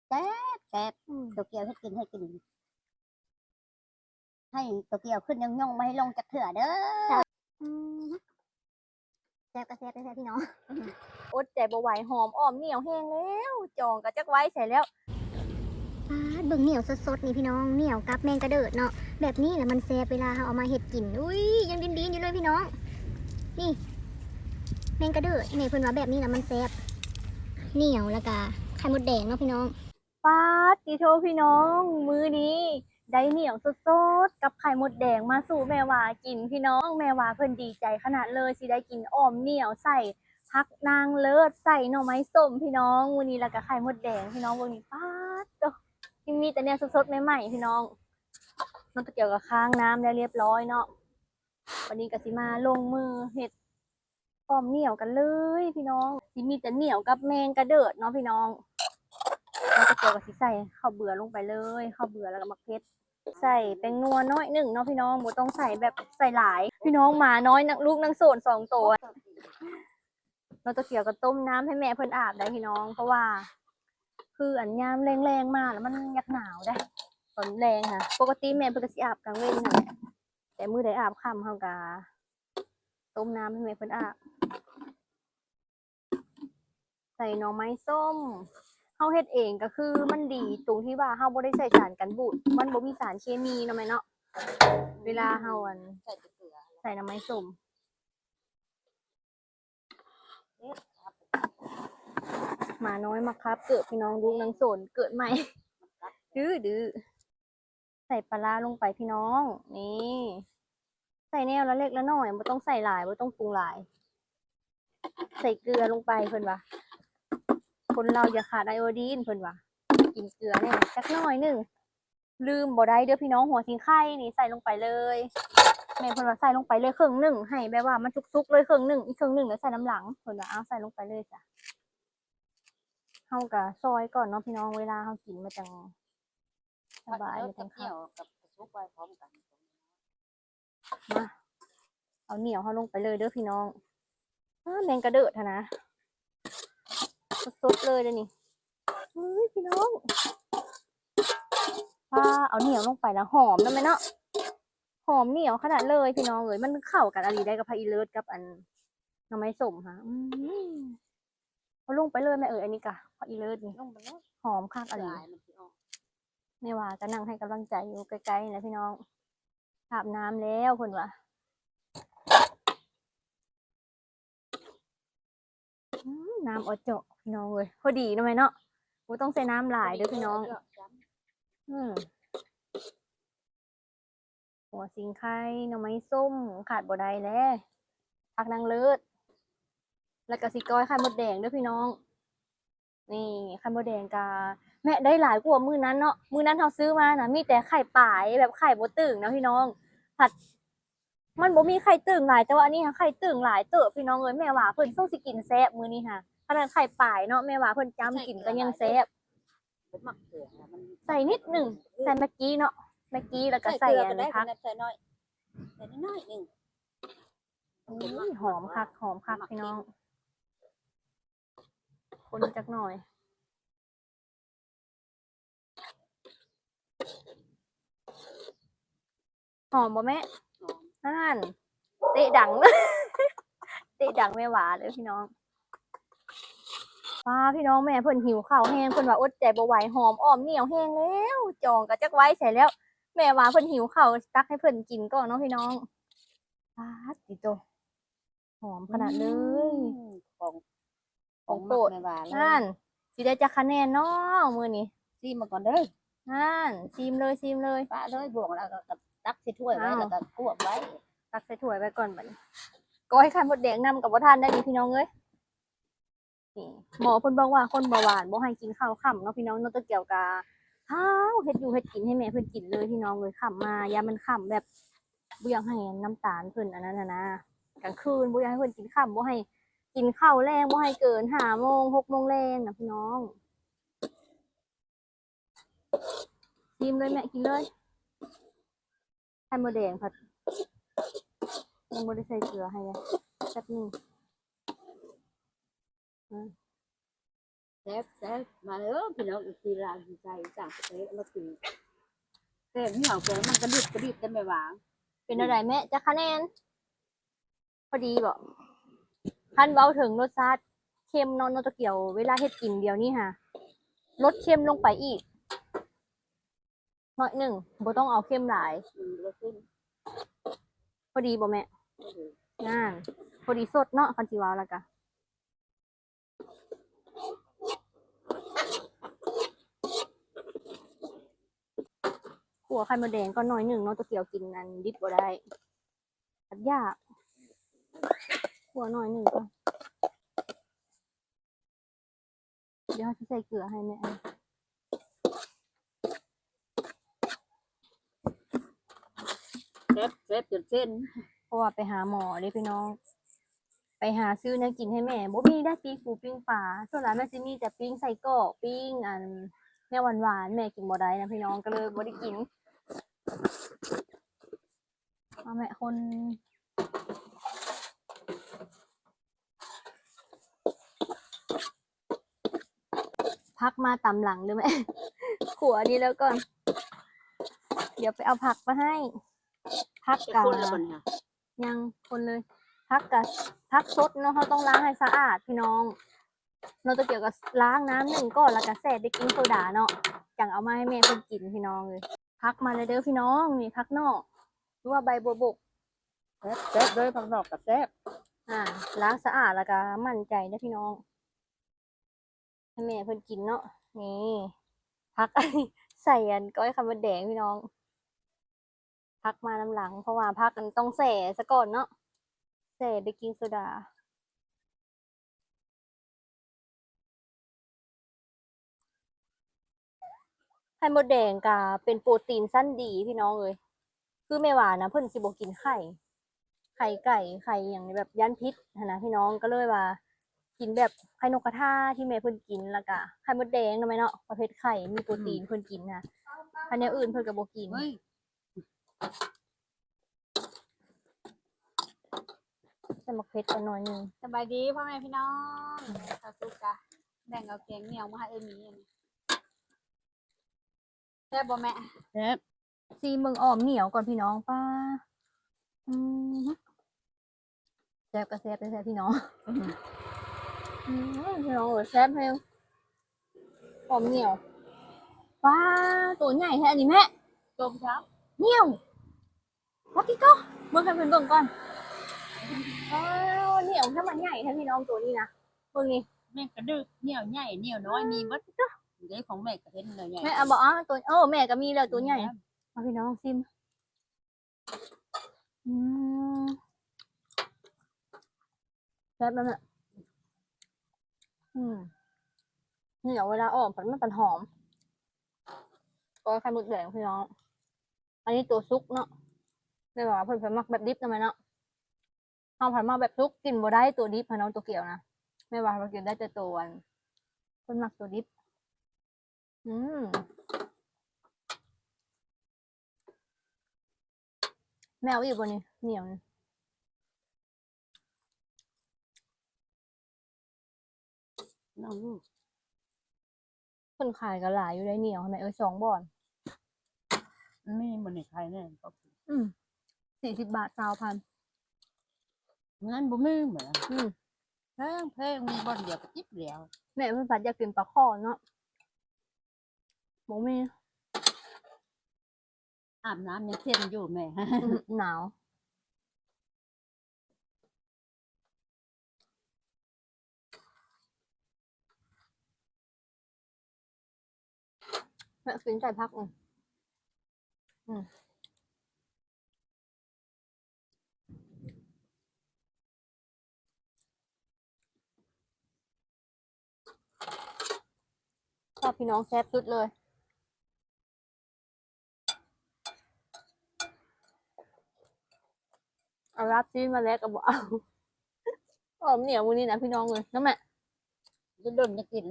ແຊບໆ ອືມ ໂຕກຽວເຮັດກິນ ໃຫ້ກິນ ໃຫ້ໂຕກຽວຂຶ້ນຍົ່ງໆ ບໍ່ໃຫ້ລົງຈັກເທື່ອເດີ. ອືມ ແຊບກໍແຊບແທ້ໆ ພີ່ນ້ອງ ອົດໃຈບໍ່ໄຫວ ຫອມອ້ອມໜຽວແຮງແລ້ວ ຈອງກໍຈັກໄວ້ໃສແລ້ວ. ປາດ ເບິ່ງໜຽວສົດໆ ນີ້ພີ່ນ້ອງ ໜຽວກັບແມງກະເດີດເນາະ ແບບນີ້ລະມັນແຊບ ເວລາເຮົາເອົາມາເຮັດກິນ ອຸ້ຍ ຍັງດິນໆ ຢູ່ເລີຍພີ່ນ້ອງ. ນີ້ ແມງກະເດີດ ແມ່ເພິ່ນວ່າແບບນີ້ລະມັນແຊບ ໜຽວ ແລ້ວກະໄຂ່ມົດແດງເນາະພີ່ນ້ອງ. ປາດຕິໂທ ພີ່ນ້ອງ ມື້ນີ້ໄດ້ໜຽວສົດໆ ກັບໄຂ່ມົດແດງມາສູ່ແມ່ຫວາກິນ ພີ່ນ້ອງ. ແມ່ຫວາເພິ່ນດີໃຈຂະໜາດເລີຍ ຊິໄດ້ກິນອ້ອມໜຽວໃສ່ຜັກນາງເລີດ ໃສ່ໜໍ່ໄມ້ສົ້ມ ພີ່ນ້ອງ ມື້ນີ້ ແລ້ວກະໄຂ່ມົດແດງ ພີ່ນ້ອງ ເບິ່ງນີ້ ປາດໂຕ ຍັງມີແຕ່ແນວສົດໆ ໃໝ່ໆ ພີ່ນ້ອງ. ນ້ອງໂຕກຽວກໍຄ້າງນ້ຳແລ້ວລຽບລ້ອຍເນາະ ບັດນີ້ກໍຊິມາລົງມືເຮັດ ພ້ອມໜຽວກັນເລີຍພີ່ນ້ອງ ຊິມີແຕ່ໜຽວກັບແມງກະເດີດເນາະພີ່ນ້ອງ. ແລ້ວຕະກຽວກໍຊິໃສ່ເຂົ້າເບືອລົງໄປເລີຍ ເຂົ້າເບືອ ແລ້ວກໍໝາກເຜັດ ໃສ່ແປ້ງນົວໜ້ອຍໜຶ່ງເນາະພີ່ນ້ອງ ບໍ່ຕ້ອງໃສ່ແບບໃສ່ຫຼາຍພີ່ນ້ອງ. ໝານ້ອຍ ນ- ລູກນາງໂສນສອງໂຕ ນ້ອງຕະກຽວກໍຕົ້ມນ້ຳໃຫ້ແມ່ເພິ່ນອາບໄດ໋ພີ່ນ້ອງ ເພາະວ່າຄືອັນຍາມແລງໆ ມາແລ້ວມັນຢາກໜາວໄດ໋ ຕອນແລງຫັ້ນ ປົກກະຕິແມ່ເພິ່ນກໍຊິອາບກາງເວັນຫັ້ນແຫຼະ ແຕ່ມື້ໃດອາບຄ່ຳເຮົາກໍ ຕົ້ມນ້ຳໃຫ້ແມ່ເພິ່ນອາບ ໃສ່ໜໍ່ໄມ້ສົ້ມ ເຮົາເຮັດເອງກໍຄືມັນດີຕົງທີ່ວ່າເຮົາບໍ່ໄດ້ໃສ່ສານກັນບູດ ມັນບໍ່ມີສານເຄມີເນາະແມ່ເນາະ. ເວລາເຮົາອັນ ໃສ່ແຕ່ເກືອ ໃສ່ໜໍ່ໄມ້ສົ້ມ ໝານ້ອຍມາຄາບເກີບ ພີ່ນ້ອງ ລູກນາງໂສນເກີດໃໝ່ ດື້ໆ. ໃສ່ປາຮ້າລົງໄປພີ່ນ້ອງ ນີ້ ໃສ່ແນວລະເລັກລະໜ້ອຍ ບໍ່ຕ້ອງໃສ່ຫຼາຍ ບໍ່ຕ້ອງປຸງຫຼາຍ ໃສ່ເກືອລົງໄປ ເພິ່ນວ່າ ຄົນລາວຢ່າຂາດໄອໂອດີນ ເພິ່ນວ່າ ກິນເກືອແດ່ຈັກໜ້ອຍໜຶ່ງ. ລືມບໍ່ໄດ້ເດີພີ່ນ້ອງ ຫົວສີໄຄນີ້ໃສ່ລົງໄປເລີຍ ແມ່ເພິ່ນວ່າໃສ່ລົງໄປເລີຍເຄິ່ງໜຶ່ງ ໃຫ້ແບບວ່າມັນສຸກໆ ເລີຍເຄິ່ງໜຶ່ງ ອີກເຄິ່ງໜຶ່ງແລ້ວໃສ່ນຳຫຼັງ ເພິ່ນວ່າ ເອົາໃສ່ລົງໄປເລີຍຈ້ະ. ເຮົາກໍຊອຍກ່ອນເນາະພີ່ນ້ອງ ເວລາເຮົາກິນມັນຈັ່ງສະບາຍ ມັນຈັ່ງຄັກ. ມາ ເອົາໜຽວເຮົາລົງໄປເລີຍເດີພີ່ນ້ອງ. ອ້າ ແມງກະເດີດຫັ້ນນະ ສົດໆ ເລີຍເດ້ນີ້. ເຮີ້ຍ ພີ່ນ້ອງ ປ້າ ເອົາໜຽວລົງໄປແລ້ວຫອມນຳແມ່ເນາະ ຫອມໜຽວຂະໜາດເລີຍພີ່ນ້ອງເອີຍ. ມັນເຂົ້າກັນອີ່ຫຼີໄດ໋ກັບຜັກອີເລີດກັບອັນໜໍ່ໄມ້ສົ້ມຫະ. ອືມ ເອົາລົງໄປເລີຍແມ່ເອີຍ ອັນນີ້ກະຜັກອີເລີດນີ້ ລົງໄປເລີຍ ຫອມຄັກອີ່ຫຼີ. ແມ່ຫວາກໍນັ່ງໃຫ້ກຳລັງໃຈຢູ່ໃກ້ໆ ນີ້ແຫຼະພີ່ນ້ອງ ອາບນ້ຳແລ້ວເພິ່ນວ່າ. ອືມ ນ້ຳອອເຈາະພີ່ນ້ອງເອີຍ ພໍດີເນາະແມ່ເນາະ ບໍ່ຕ້ອງໃສ່ນ້ຳຫຼາຍເດີພີ່ນ້ອງ. ອືມ ຫົວສີໄຄ ໜໍ່ໄມ້ສົ້ມ ຂາດບໍ່ໄດ້ແລ້ວ ຜັກນາງເລີດ ແລ້ວກໍຊິກ້ອຍໄຂ່ມົດແດງເດີພີ່ນ້ອງ. ນີ້ ໄຂ່ມົດແດງກະແມ່ໄດ້ຫຼາຍກວ່າມື້ນັ້ນເນາະ ມື້ນັ້ນເຮົາຊື້ມານະ ມີແຕ່ໄຂ່ປາຍ ແບບໄຂ່ບໍ່ຕຶງນະພີ່ນ້ອງ ພັດມັນບໍ່ມີໄຂ່ຕຶງຫຼາຍ ແຕ່ວ່າອັນນີ້ຫາໄຂ່ຕຶງຫຼາຍເຕີບພີ່ນ້ອງເອີຍ. ແມ່ຫວາເພິ່ນສົງຊິກິນແຊບມື້ນີ້ຫາ ຂະໜາດໄຂ່ປາຍເນາະ ແມ່ຫວາເພິ່ນຈ້ຳກິນກໍຍັງແຊບ. ໃສ່ນິດໜຶ່ງ ໃສ່ແມັກກີ້ເນາະ ແມັກກີ້ ແລ້ວກໍໃສ່ອັນນີ້ ໃສ່ໜ້ອຍ ໃສ່ໜ້ອຍໜຶ່ງ. ອຸ້ຍ ຫອມຄັກ ຫອມຄັກພີ່ນ້ອງ ຄົນຈັກໜ້ອຍ. ຫອມບໍ່ແມ່? ຫອມ. ຫັ້ນ ເຕະດັງ ເຕະດັງແມ່ຫວາເດີພີ່ນ້ອງ. ປ້າ ພີ່ນ້ອງ ແມ່ເພິ່ນຫິວເຂົ້າແຮງ ເພິ່ນວ່າອົດໃຈບໍ່ໄຫວ ຫອມອ້ອມໜຽວແຮງແລ້ວ ຈອງກໍຈັກໄວ້ໃສແລ້ວ. ແມ່ຫວາເພິ່ນຫິວເຂົ້າ ຕັກໃຫ້ເພິ່ນກິນກ່ອນເນາະພີ່ນ້ອງ. ປາດຕິໂຕ ຫອມຂະໜາດເລີຍ ອືມ ຂອງ ຂອງໂປດແມ່ຫວາເລີຍ. ຫັ້ນ ຊິໄດ້ຈັກຄະແນນເນາະມື້ນີ້? ຊີມມາກ່ອນເດີ. ຫັ້ນ ຊີມເລີຍ ຊີມເລີຍ. ປະເລີຍ ບ່ວງແລ້ວກໍຕັກໃສ່ຖ້ວຍໄວ້ ອ້າວ ແລ້ວກໍກວບໄວ້ ຕັກໃສ່ຖ້ວຍໄວ້ກ່ອນບັດນີ້. ກໍໃຫ້ໄຂ່ມົດແດງນຳກໍບໍ່ທັນໄດ້ນີ້ພີ່ນ້ອງເອີຍ. ນີ້ ໝໍເພິ່ນບອກວ່າຄົນເບົາຫວານບໍ່ໃຫ້ກິນເຂົ້າຄ່ຳເນາະພີ່ນ້ອງ. ນ້ອງໂຕກຽວກະ ພາວເຮັດຢູ່ເຮັດກິນໃຫ້ແມ່ເພິ່ນກິນເລີຍພີ່ນ້ອງເອີຍ. ຄ່ຳມາ ຢ້ານມັນຄ່ຳແບບ ບໍ່ຢາກໃຫ້ນ້ຳຕານເພິ່ນອັນນັ້ນຫັ້ນນະ ກາງຄືນບໍ່ຢາກໃຫ້ເພິ່ນກິນຄ່ຳ ບໍ່ໃຫ້ກິນເຂົ້າແລງ ບໍ່ໃຫ້ເກີນຫ້າໂມງ ຫົກໂມງແລງນະພີ່ນ້ອງ. ຊີມເລີຍແມ່ ກິນເລີຍ. ໄຂ່ມົດແດງພັດຍັງບໍ່ໄດ້ໃສ່ເກືອໃຫ້ເລີຍ ແປັບໜຶ່ງ. ອືມ ແຊບໆ ມາເດີພີ່ນ້ອງ ເອັຟຊີ ລາວຢູ່ໃສຕ່າງປະເທດ ມາກິນແກງໜຽວ ແກງມັນກະດິບກະດິບໄດ້ແມ່ຫວາ. ເປັນແນວໃດແມ່ ຈັກຄະແນນ? ພໍດີບໍ່? ຄັນເວົ້າເຖິງລົດຊາດເຄັມເນາະ ນ້ອງໂຕກຽວ ເວລາເຮັດກິນດຽວນີ້ຫາ ລົດເຄັມລົງໄປອີກໜ້ອຍໜຶ່ງ ບໍ່ຕ້ອງເອົາເຄັມຫຼາຍ. ອືມ ບໍ່ເຄັມ. ພໍດີບໍ່ແມ່? ພໍດີ. ນັ້ນ ພໍດີສົດເນາະ ຄັນຊິເວົ້າແລ້ວກະ ຂົ້ວໄຂ່ມົດແດງກ່ອນໜ້ອຍໜຶ່ງເນາະ ໂຕກຽວກິນອັນດິບບໍ່ໄດ້ ຄັນຢາກ ຂົ້ວໜ້ອຍໜຶ່ງກ່ອນ. ດຽວເຮົາຊິໃສ່ເກືອໃຫ້ແມ່. ແຊບ ແຊບຈົນເສັ້ນ ເພາະວ່າໄປຫາໝໍເດ້ພີ່ນ້ອງ ໄປຫາຊື້ແນວກິນໃຫ້ແມ່ ບໍ່ມີໄດ້ປີ້ປູປີ້ງປາ ສ່ວນຫຼາຍແມ່ຊິມີແຕ່ປີ້ງໄສ້ກອກ ປີ້ງອັນແນວຫວານໆ ແມ່ກິນບໍ່ໄດ້ນະພີ່ນ້ອງ ກໍເລີຍບໍ່ໄດ້ກິນ. ເອົາແມ່ຄົນ ຜັກມາຕາມຫຼັງເດີ້ແມ່ ຂົ້ວອັນນີ້ແລ້ວກ່ອນ ດຽວໄປເອົາຜັກມາໃຫ້. ຜັກກະ ຍັງຄົນເລີຍ ຜັກກະ ຜັກສົດເນາະ ເຮົາຕ້ອງລ້າງໃຫ້ສະອາດພີ່ນ້ອງ. ນ້ອງໂຕກຽວກໍລ້າງນ້ຳໜຶ່ງກ່ອນ ແລ້ວກໍແຊ່ເບກກິງໂຊດາເນາະ ຈັ່ງເອົາມາໃຫ້ແມ່ເພິ່ນກິນພີ່ນ້ອງເອີຍ. ຜັກມາແລ້ວເດີ້ພີ່ນ້ອງ ນີ້ຜັກນອກ ຫຼືວ່າໃບບົວບົກ. ແຊບໆ ເດີ້ ຜັກນອກກໍແຊບ. ອ່າ ລ້າງສະອາດແລ້ວກໍໝັ້ນໃຈເດີ້ພີ່ນ້ອງ ໃຫ້ແມ່ເພິ່ນກິນເນາະ. ນີ້ ຜັກ ໃສ່ອັນກ້ອຍໄຂ່ມົດແດງພີ່ນ້ອງ. ຜັກມານຳຫຼັງ ເພາະວ່າຜັກອັນຕ້ອງແຊ່ສາກ່ອນເນາະ ແຊ່ເບກກິງໂຊດາ. ໄຂ່ມົດແດງກະເປັນໂປຣຕີນຊັ້ນດີພີ່ນ້ອງເອີຍ ຄືແມ່ຫວານນະເພິ່ນຊິບໍ່ກິນໄຂ່ ໄຂ່ໄກ່ ໄຂ່ຫຍັງແບບຢ້ານຜິດຫັ້ນນະພີ່ນ້ອງ ກໍເລີຍວ່າກິນແບບໄຂ່ນົກກະທາທີ່ແມ່ເພິ່ນກິນ ແລ້ວກະໄຂ່ມົດແດງເນາະແມ່ເນາະ ປະເພດໄຂ່ມີໂປຣຕີນ ອືມ ເພິ່ນກິນນະ ຄັນແນວອື່ນເພິ່ນກໍບໍ່ກິນ. ເຮີ້ຍ ໃສ່ໝາກເຜັດກ່ອນໜ້ອຍໜຶ່ງ. ສະບາຍດີພໍ່ແມ່ພີ່ນ້ອງ ເຂົ້າສຸກກະແບ່ງເອົາແກງໜຽວມາໃຫ້ເອື້ອຍໝີ. ແຊບບໍ່ແມ່? ແຊບ. ຊີມເບິ່ງອ້ອມໜຽວກ່ອນພີ່ນ້ອງ ປ້າ ອືມ ແຊບກໍແຊບແທ້ໆ ພີ່ນ້ອງ ອືມ ອືມ ພີ່ນ້ອງເອີຍ ແຊບແຮງ ອ້ອມໜຽວ. ປ້າ ໂຕໃຫຍ່ແທ້ອັນນີ້ແມ່ ໂຕບັກໃຫຍ່ ໜຽວ ປາຕິໂຕ ເບິ່ງໃຫ້ເພິ່ນເບິ່ງກ່ອນ. ອ້າວ ໜຽວທຳມະໃຫຍ່ແທ້ພີ່ນ້ອງ ໂຕນີ້ນະ ເບິ່ງນີ້ ແມ່ນກະດຶກ ໜຽວໃຫຍ່ ໜຽວນ້ອຍມີເບິດ. ເດ້ ຂອງແມ່ກະເຫັນແລ້ວໃຫຍ່ ແມ່ ເອົາບໍ່ ເອົາໂຕ ໂອ້ ແມ່ກະມີແລ້ວໂຕໃຫຍ່. ມາພີ່ນ້ອງຊິມ ອືມ ແຊບແລ້ວແມ່ ອືມ ໜຽວ ເວລາອ້ອມມັນ ມັນຫອມ ກ້ອຍໄຂ່ມົດແດງພີ່ນ້ອງ. ອັນນີ້ໂຕສຸກເນາະ ແມ່ວ່າເພິ່ນ ເພິ່ນມັກແບບດິບນະແມ່ເນາະ ເຮົາພັດມັກແບບສຸກ ກິນບໍ່ໄດ້ໂຕດິບຫັ້ນເນາະ ໂຕກຽວນະ ແມ່ວ່າເພິ່ນກິນໄດ້ແຕ່ໂຕອັນ ເພິ່ນມັກໂຕດິບ. ອືມ ແມ່ເອົາອີກບໍ່ນີ້ ໜຽວນີ້ ເອົາຢູ່ ເພິ່ນຂາຍກໍຫຼາຍຢູ່ໄດ໋ ໜຽວຫັ້ນແມ່ເອີຍ ສອງບ່ອນ ມີມື້ນີ້ຂາຍແນ່ ອືມ ສີ່ສິບບາດ ຊາວພັນ ເງິນບໍ່ມີແໝ ອືມ ແພງໆ ມີບ່ອນດຽວກໍຈິບແລ້ວ. ແມ່ເພິ່ນພັດຢາກກິນປາຄໍ່ເນາະ ບໍ່ມີ ອາບນ້ຳຍັງເຢັນຢູ່ແມ່ ອືມ ໜາວ. ແມ່ກິນໃສ່ຜັກ ອືມ ອືມ ຊອບພີ່ນ້ອງ ແຊບສຸດເລີຍ. ເອົາລາບຊີ້ນມາແລກກໍບໍ່ເອົາ. ອ້ອມໜຽວມື້ນີ້ນະພີ່ນ້ອງເອີຍ ເນາະແມ່ ດົນໆ ຈະກິນ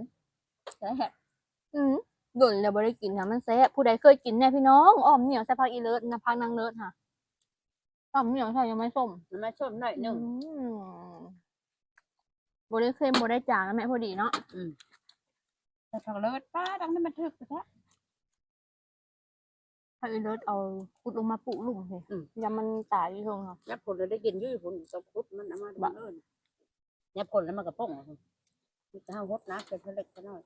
ແຊບ. ອືມ ດົນແລ້ວບໍ່ໄດ້ກິນນະ ມັນແຊບ. ຜູ້ໃດເຄີຍກິນແດ່ພີ່ນ້ອງ ອ້ອມໜຽວໃສ່ຜັກອີເລີດນະ ຜັກນາງເລີດຫະ ອ້ອມໜຽວໃສ່ໜໍ່ໄມ້ສົ້ມ ໜໍ່ໄມ້ສົ້ມໜ້ອຍໜຶ່ງ ອືມ ບໍ່ໄດ້ເຄັມ ບໍ່ໄດ້ຈາງນະແມ່ ພໍດີເນາະ. ອືມ ແຕ່ຜັກເລີດ ປ້າ ດັ່ງນັ້ນມັນຖືກແທ້ ໃຫ້ເລີດເອົາຂຸດລົງມາປູກລຸ່ມຊີ້ ອືມ ຢ້ານມັນຕາຍຢູ່ເທິງເນາະ. ຍາມຝົນລະໄດ້ກິນຢູ່ພຸ້ນ ຕ້ອງຂຸດມັນເອົາມາ ບະ ເລີຍ. ຍາມຝົນລະມັນກະປົ່ງ ມີແຕ່ເຮົາຫົດນ້ຳເປັນເລັກນ້ອຍ.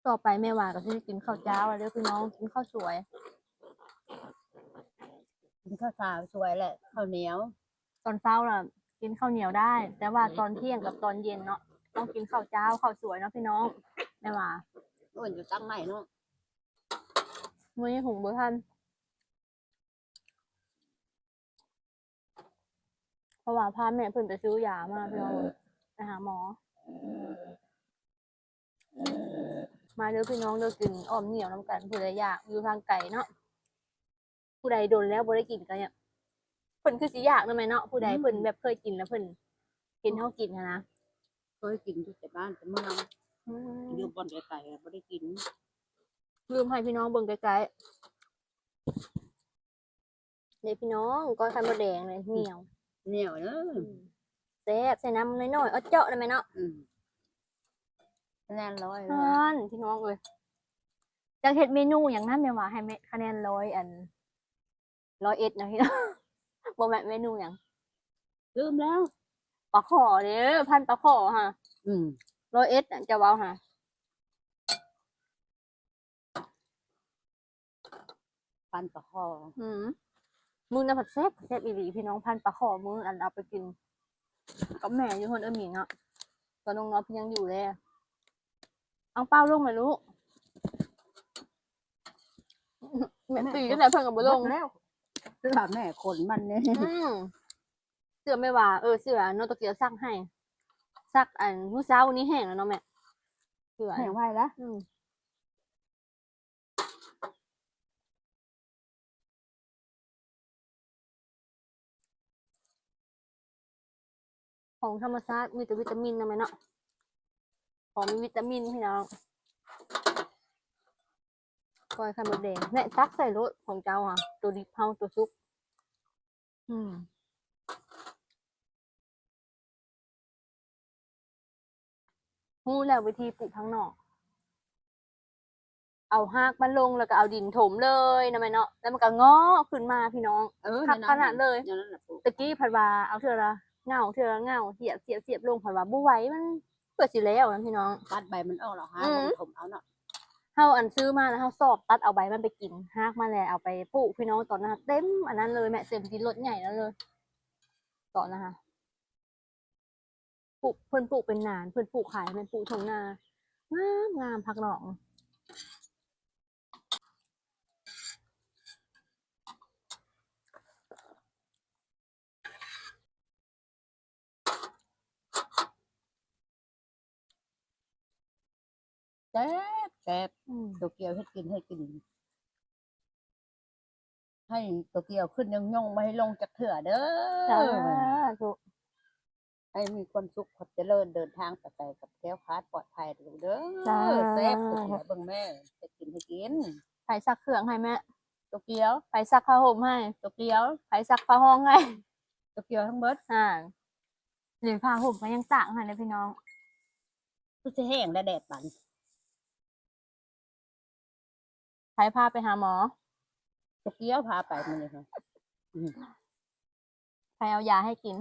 ຕໍ່ໄປແມ່ຫວາກໍຊິໄດ້ກິນເຂົ້າເຈົ້າແລ້ວເດີພີ່ນ້ອງ ກິນເຂົ້າສວຍ ກິນເຂົ້າສາວສວຍແຫຼະ ເຂົ້າໜຽວ. ຕອນເຊົ້າລະກິນເຂົ້າໜຽວໄດ້ ແຕ່ວ່າຕອນທ່ຽງກັບຕອນເຢັນເນາະ ຕ້ອງກິນເຂົ້າເຈົ້າ ເຂົ້າສວຍເນາະພີ່ນ້ອງ. ແມ່ຫວາ ໂອ້ຍ ຢູ່ຕັງໃໝ່ເນາະ ມື້ນີ້ຫຸງບໍ່ທັນ ເພາະວ່າພາແມ່ເພິ່ນໄປຊື້ຢາມາພີ່ນ້ອງ ໄປຫາໝໍ. ມາເດີພີ່ນ້ອງເດີ ກິນອ້ອມໜຽວນຳກັນ ຜູ້ໃດຢາກ ຢູ່ທາງໄກເນາະ. ຜູ້ໃດດົນແລ້ວບໍ່ໄດ້ກິນກໍ ເພິ່ນຄືຊິຢາກນຳແມ່ເນາະ ຜູ້ໃດ ອືມ ເພິ່ນແບບເຄີຍກິນແລ້ວ ເພິ່ນເຫັນເຮົາກິນຫັ້ນນະ ເຄີຍກິນຢູ່ແຕ່ບ້ານແຕ່ເມືອງ ອືມ ຢູ່ບ່ອນໄກໆບໍ່ໄດ້ກິນ. ລືມໃຫ້ພີ່ນ້ອງເບິ່ງໃກ້ໆ ເດ້ພີ່ນ້ອງ ກ້ອຍໄຂ່ມົດແດງນີ້ ໜຽວ ໜຽວເດີ ອືມ ແຊບ ໃສ່ນ້ຳນ້ອຍໆ ອອດເຈາະໄດ້ແມ່ເນາະ ອືມ ຄະແນນຮ້ອຍ ຫັ້ນພີ່ນ້ອງເອີຍ. ຢາກເຮັດເມນູຫຍັງນະ ແມ່ຫວາໃຫ້ຄະແນນຮ້ອຍ ອັນ ຮ້ອຍເອັດນະພີ່ນ້ອງ ບໍ່ແມ່ນເມນູຫຍັງ ລືມແລ້ວ ປາຂໍເດ້ ພັນປາຂໍຫະ ອືມ ຮ້ອຍເອັດນະ ຈະເວົ້າຫະ. ພັນປາຂໍ ອືມ ມື້ນັ້ນພັດແຊບ ແຊບອີ່ຫຼີພີ່ນ້ອງ ພັນປາຂໍ ມື້ອັນເອົາໄປກິນກັບແມ່ຢູ່ເຮືອນເອື້ອຍໝີເນາະ ຕອນນ້ອງໆເພິ່ນຍັງຢູ່ເດ້. ເອົາເປົ່າລົງແມ່ລູກ ແມ່ຕີຈັ່ງໃດເພິ່ນກໍບໍ່ລົງ ເບິດແລ້ວ ຄືວ່າແມ່ຄົນມັນນີ້ ອືມ ເສື້ອແມ່ຫວາ ເອີ ເສື້ອນ້ອງໂຕກຽວຊັກໃຫ້ ຊັກອັນມື້ເຊົ້ານີ້ແຫ້ງແລ້ວເນາະແມ່ ເສື້ອ ແຫ້ງໄວລະ ອືມ. ຂອງທຳມະຊາດມີແຕ່ວິຕາມິນນະແມ່ເນາະ ຂອງມີວິຕາມິນພີ່ນ້ອງ. ກ້ອຍໄຂ່ມົດແດງ ແນ່ ຕັກໃສ່ໂລດຂອງເຈົ້າຫະ ໂຕດິບເຮົາ ໂຕສຸກ ອືມ ຮູ້ແລ້ວວິທີປູກທາງນອກ ເອົາຮາກມັນລົງ ແລ້ວກໍເອົາດິນຖົມເລີຍນະແມ່ເນາະ ແລ້ວມັນກໍງອກຂຶ້ນມາພີ່ນ້ອງ ເອີ ຄັກຂະໜາດເລີຍ ແນວນັ້ນລະປູກ. ຕະກີ້ພັດວ່າເອົາເທື່ອລະເຫງົ້າ ເທື່ອລະເຫງົ້າ ສຽບ ສຽບ ສຽບລົງ ພັດວ່າບໍ່ໄຫວ ມັນ ເພື່ອຊິແລ້ວນະພີ່ນ້ອງ ຕັດໃບມັນອອກແລ້ວ ຫາ ອືມ ລົງຖົມເອົາເນາະ. ເຮົາອັນຊື້ມາແລ້ວເຮົາສອບຕັດເອົາໃບມັນໄປກິນ ຮາກມັນແຫຼະເອົາໄປປູກພີ່ນ້ອງ. ຕອນນັ້ນເຕັມອັນນັ້ນເລີຍແມ່ ເຕັມຕີນລົດໃຫຍ່ນັ້ນເລີຍ ຕອນນັ້ນຫະ ປູກ ເພິ່ນປູກເປັນນານ ເພິ່ນປູກຂາຍ ແມ່ນປູກທົ່ງນາ ງາມໆ ຜັກໜອງ. ແຊບ ແຊບ ອືມ ໂຕກຽວເຮັດກິນ ເຮັດກິນ ໃຫ້ໂຕກຽວຂຶ້ນຍົງໆ ບໍ່ໃຫ້ລົງຈັກເທື່ອເດີ ສາທຸ ໃຫ້ມີຄວາມສຸກຄວາມຈະເລີນ ເດີນທາງໄປໃສກໍແຄ້ວຄາດປອດໄພເດີ ສາທຸ ແຊບ ໂຕກຽວ ເບິ່ງແມ່ເຮັດກິນໃຫ້ກິນ. ໃຜຊັກເຄື່ອງໃຫ້ແມ່? ໂຕກຽວ. ໃຜຊັກຜ້າຫົ່ມໃຫ້? ໂຕກຽວ. ໃຜຊັກຜ້າຫ້ອງໃຫ້? ໂຕກຽວທັງເບິດ ອ່າ ຫຼືຜ້າຫົ່ມກໍຍັງຕາກໃຫ້ເລີຍພີ່ນ້ອງ ຄືຊິແຫ້ງແດ່ແດດປານນີ້. ໃຜພາໄປຫາໝໍ? ໂຕກຽວພາໄປມື້ນີ້ ອືມ ໃຜເອົາຢາໃຫ້ກິນ?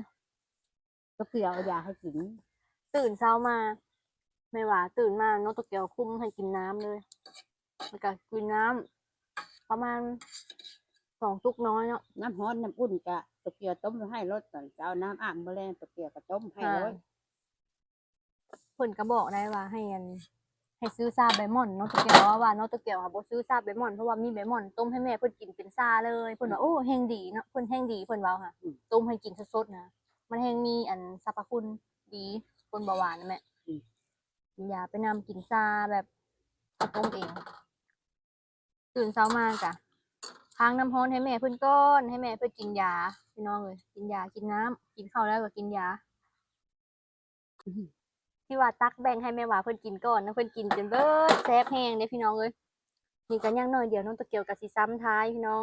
ໂຕກຽວເອົາຢາໃຫ້ກິນ. ຕື່ນເຊົ້າມາ ແມ່ຫວາຕື່ນມາ ນ້ອງໂຕກຽວຄຸມໃຫ້ກິນນ້ຳເລີຍ ແລ້ວກໍກິນນ້ຳປະມານສອງຕຸກນ້ອຍເນາະ ນ້ຳຮ້ອນນ້ຳອຸ່ນກະໂຕກຽວຕົ້ມໄວ້ໃຫ້ໂລດ ຕອນເຊົ້ານ້ຳອາບ ມື້ແລງໂຕກຽວກໍຕົ້ມໃຫ້ໂລດ ອ່າ ເພິ່ນກໍບອກໄດ້ວ່າໃຫ້ອັນ ໃຫ້ຊື້ຊາໃບໝ່ອນ ນ້ອງໂຕກຽວເວົ້າວ່າ ນ້ອງໂຕກຽວຫາບໍ່ຊື້ຊາໃບໝ່ອນ ເພາະວ່າມີໃບໝ່ອນຕົ້ມໃຫ້ແມ່ເພິ່ນກິນເປັນຊາເລີຍ ເພິ່ນວ່າ ອືມ ໂອ້ ແຮ່ງດີເນາະ ເພິ່ນແຮ່ງດີ ເພິ່ນເວົ້າຫາ ອືມ ຕົ້ມໃຫ້ກິນສົດໆນະ ມັນແຮ່ງມີອັນ ສັບພະຄຸນດີ ຄົນເບົາຫວານນະແມ່ ອືມ ກິນຢາໄປນຳ ກິນຊາແບບເຮົາຕົ້ມເອງ. ຕື່ນເຊົ້າມາກະຄ້າງນ້ຳຮ້ອນໃຫ້ແມ່ເພິ່ນກ່ອນ ໃຫ້ແມ່ເພິ່ນກິນຢາ ພີ່ນ້ອງເອີຍ ກິນຢາ ກິນນ້ຳ ກິນເຂົ້າແລ້ວກໍກິນຢາ. ທີ່ວ່າຕັກແບ່ງໃຫ້ແມ່ຫວາເພິ່ນກິນກ່ອນນະ ເພິ່ນກິນຈົນເບິດ ແຊບແຮງເດ້ພີ່ນ້ອງເອີຍ. ນີ້ກໍຍັງໜ້ອຍດຽວ ນ້ອງໂຕກຽວກໍຊິຊ້ຳທ້າຍພີ່ນ້ອງ.